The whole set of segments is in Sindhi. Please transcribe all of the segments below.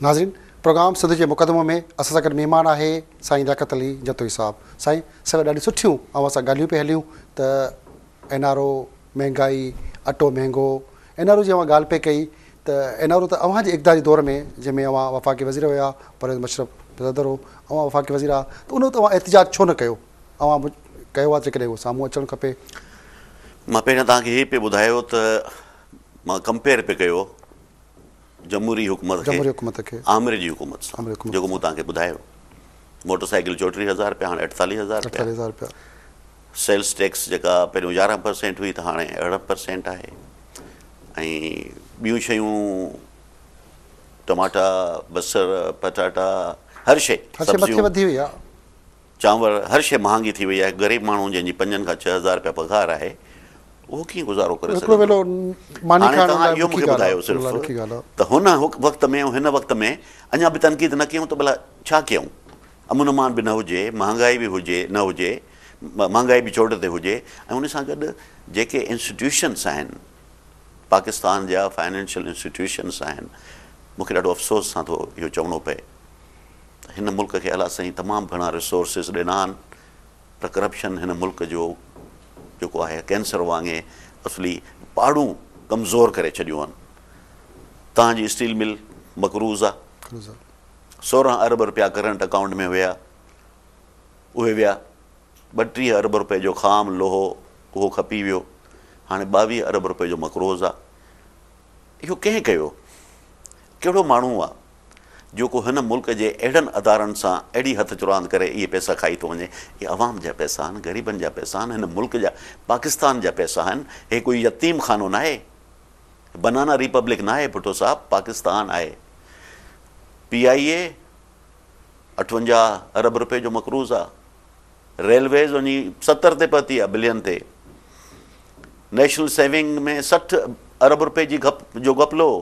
ناظرين پروگرام سنڌ جي مقدمو ۾ اسان سان گڏ مهمان آهي سائين لياقت علي جتوئي صاحب. سائين سڀ ڏاڍيون سٺيون اوهان سان ڳالهيون پئي هليون ته اين آر او، مهنگائي، اٽو مهنگو، اين آر او جي اوهان ڳالهه پئي ڪئي ته اين آر او ته اوهان جي اقتداري دور ۾ جنهن ۾ اوهان وفاقي وزير هيا، پرويز مشرف صدر هو، اوهان وفاقي وزير ها ته ان وقت اوهان احتجاج ڇو نه ڪيو؟ اوهان به ڪيو آهي جيڪڏهن اهو سامهون اچڻ کپي. مان پهريان توهان کي هي پئي ٻڌايو ته مان ڪمپيئر پئي ڪيو جمهوري حڪومت کي جمهوري حڪومت کي آمر جي حڪومت سان جيڪو مون توهان کي ٻڌايو موٽر سائيڪل 34 هزار رپيا هاڻي 48 هزار رپيا 48 هزار رپيا سيلز ٽيڪس جيڪا پهريون 11 پرسينٽ هئي ته هاڻي 18 پرسينٽ آهي ۽ ٻيون شيون ٽماٽا بصر پٽاٽا هر شي هر شي مٿي وڌي وئي آهي چانور هر شيء مهانگي ٿي وئي آهي، غريب ماڻهو جنهن جي پنجن کان 6000 رپيا پگهار آهي اهو ڪيئن گذارو ڪري سگهندو؟ هاڻي توهان اهو مون کي ٻڌايو صرف ته هن وقت ۾ ۽ هن وقت ۾ اڃا به تنقيد نه ڪيون ته ڀلا ڇا ڪيون؟ امن امان به نه هجي، مهانگائي به هجي نه هجي، مهانگائي به چوٽ تي هجي ۽ ان سان گڏ جيڪي انسٽيٽيوشنس آهن پاڪستان جا فائنينشل انسٽيٽيوشنس آهن مون کي ڏاڍو افسوس سان ٿو اهو چوڻو پئي ته هن ملڪ کي الله سائين تمام گهڻا ريسورسز ڏنا آهن پر ڪرپشن هن ملڪ جو جيڪو آهي ڪينسر وانگي اصلي پاڙون ڪمزور ڪري ڇڏيون آهن. توهان جي اسٽيل مل مقروض آ، 16 ارب رپيا ڪرنٽ اڪائونٽ ۾ هيا اهي ويا، 32 ارب رپئي جو خام لوهو اهو کپي ويو، هاڻي 22 ارب رپئي جو مقروض آ. اهو ڪنهن ڪيو؟ ڪهڙو ماڻهو آ جيڪو هن ملڪ جي اهڙن ادارن سان اهڙي هٿ چراند ڪري اهي پئسا کائي ٿو وڃي. اهي عوام جا پئسا آهن، غريبن جا پئسا آهن، هن ملڪ جا پاڪستان جا پئسا آهن. هي ڪوئي يتيم خانو ناهي، بنانا ريپبلڪ ناهي ڀٽو صاحب، پاڪستان آهي. پي آء اي 58 ارب رپئي جو مقروض آ. ريلويز وڃي 70 تي پهتي آ بلين تي. نيشنل سيونگ ۾ 60 ارب رپئي جي جو گهپلو.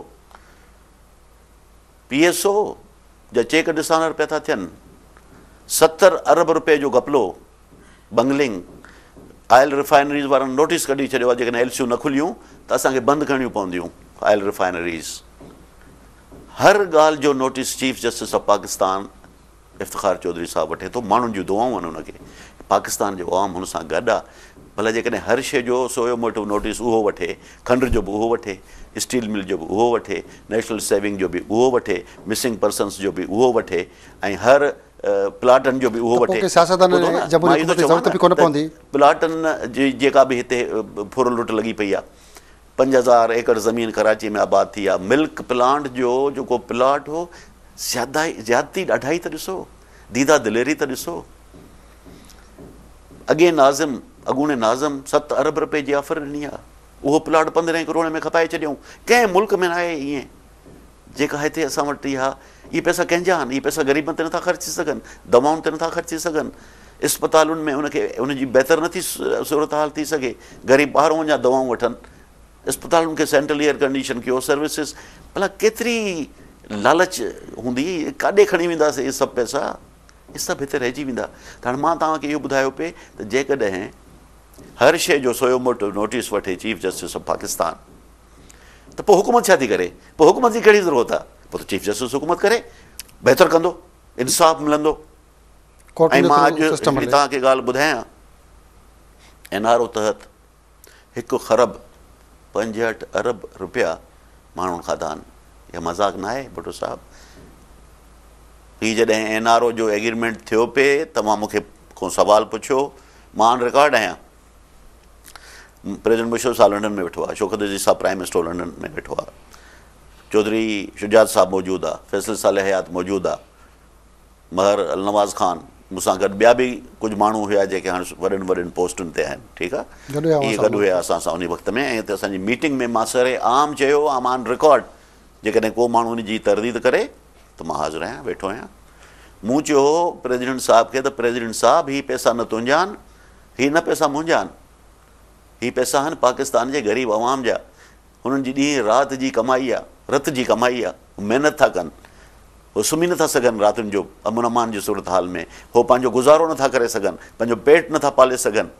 پي ايس او جا چيڪ ڊسآنر پيا ٿا ٿين، 70 ارب رپئي جو گهپلو، بنگلنگ، آئل ريفائنريز وارن نوٽيس ڪڍي ڇڏيو آهي جيڪڏهن ايل سيون نه کليون ته اسان کي بند ڪرڻيون پونديون آئل ريفائنريز. هر ڳالهه جو notice chief justice of Pakistan Iftikhar Chaudhry صاحب وٺي ٿو، ماڻهن جون دعائون آهن هن کي، پاڪستان جو عوام هن سان گڏ آ، ڀلا جيڪڏهن هر شيء جو سوئو موٽو نوٽيس اهو وٺي، کنڊ جو به اهو وٺي، اسٽيل مل جو به اهو وٺي، نيشنل سيونگ جو به اهو وٺي، مسنگ پرسنس جو به اهو وٺي ۽ هر پلاٽن جو به اهو ته پوء وٺي، ڪي سياستدان ٻڌو نه جمهوري مان اهو ٿو حڪومت جي چوان ضرورت نه به ڪونه ته پوندي. پلاٽن جي جيڪا به هتي ڦر لٽ لڳي پئي آ، 5000 ايڪڙ زمين ڪراچي ۾ آباد ٿي آ، ملڪ پلانٽ جو جيڪو پلاٽ هو زيادتي ڏاڍائي ته ڏسو، ديده دليري ته ڏسو. اڳئين ناظم، اڳوڻي ناظم 7 ارب رپئي جي آفر ڏني آ، اهو پلاٽ 15 ڪروڙ ۾ کپائي ڇڏيائون. ڪنهن ملڪ ۾ ناهي ائين. جيڪا هتي اسان وٽ اها اهي پئسا ڪنهن جا آهن؟ اهي پئسا غريبن تي نٿا خرچ ٿي سگهن، دوائن تي نٿا خرچ ٿي سگهن، اسپتالن ۾ ان کي ان جي بهتر نٿي صورتحال ٿي سگهي، غريب ٻاهرون وڃا دوائون وٺن، اسپتالن کي سينٽرل ايئر ڪنڊيشن ڪيو، سروسز ڀلا ڪيتري لالچ هوندي، ڪاڏي کڻي وينداسين اهي سڀ پئسا، اهي سڀ هتي رهجي ويندا. ته هاڻي مان توهان کي اهو ٻڌايو پئي ته جيڪڏهن هر شيء جو سوئو موٽو نوٽيس وٺي چيف جسٽس آف پاڪستان ته پوء حڪومت ڇا ٿي ڪري؟ پوء حڪومت جي ڪهڙي ضرورت آهي؟ پوء ته چيف جسٽس حڪومت ڪري، بهتر ڪندو، انصاف ملندو. ۽ مان اڄ هڪڙي توهان کي ڳالهه ٻڌايان، اين آر او تحت هڪ خرب 65 ارب رپيا ماڻهن کاڌا آهن. اها مذاق ناهي ڀٽو صاحب. هي جڏهن اين آر او جو ايگريمينٽ ٿيو پئي، توهان مون کي ڪو سوال پڇيو، مان آن رڪارڊ آهيان. پريزيڊنٽ مشرف صاحب لنڊن ۾ ويٺو آهي، شوڪت عزيز صاحب پرائم منسٽر لنڊن ۾ ويٺو آهي، چوڌري شجاعت صاحب موجود آهي، فيصل صالح حيات موجود آهي، مهر النواز خان مون سان گڏ ٻيا به ڪجهه ماڻهو هيا جيڪي هاڻي وڏين وڏين پوسٽن تي آهن، ٺيڪ آهي، اهي گڏ هيا اسان سان انهي وقت ۾ ۽ اتي اسان جي ميٽنگ ۾ مان سر عام چيو آم آن رڪارڊ جيڪڏهن ڪو ماڻهو ان جي ترديد ڪري ته مان حاضر آهيان ويٺو آهيان. مون چيو پريزيڊنٽ صاحب کي ته پريزيڊنٽ صاحب هي پئسا نه تنهنجا آهن هي نه پئسا منهنجا آهن، هي پئسا آهن پاڪستان جي غريب عوام جا، هنن جي ڏينهن رات جي ڪمائي آ، رت جي ڪمائي آ، هو محنت ٿا ڪن، هو سمهي نٿا سگهن راتين جو امن امان جي صورتحال ۾، هو پنهنجو گذارو نٿا ڪري سگهن، پنهنجو پيٽ نٿا پالي سگهن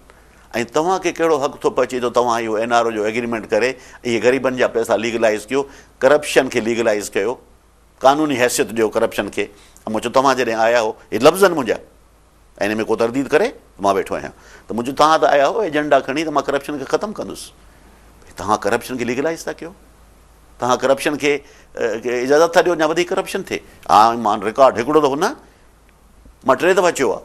۽ توهان کي ڪهڙو حق ٿو پهچي ته توهان اهو اين آر او جو ايگريمينٽ ڪري اهي غريبن جا پئسا ليگلائيز ڪيو، ڪرپشن کي ليگلائيز ڪيو. قانوني حيثيت ڏيو ڪرپشن کي. ۽ مون چيو توهان جڏهن آيا هو، هي لفظ آهن منهنجا ۽ ان ۾ ڪو ترديد ڪري ته مان ويٺو آهيان، ته مون چيو توهان ته آيا هو ايجنڊا کڻي ته مان ڪرپشن کي ختم ڪندس، توهان ڪرپشن کي ليگلائز ٿا ڪيو، توهان ڪرپشن کي اجازت ٿا ڏيو اڃا وڌيڪ ڪرپشن ٿئي. ها مان رڪارڊ هڪڙو دفعو نه مان ٽي دفعا چيو آهي.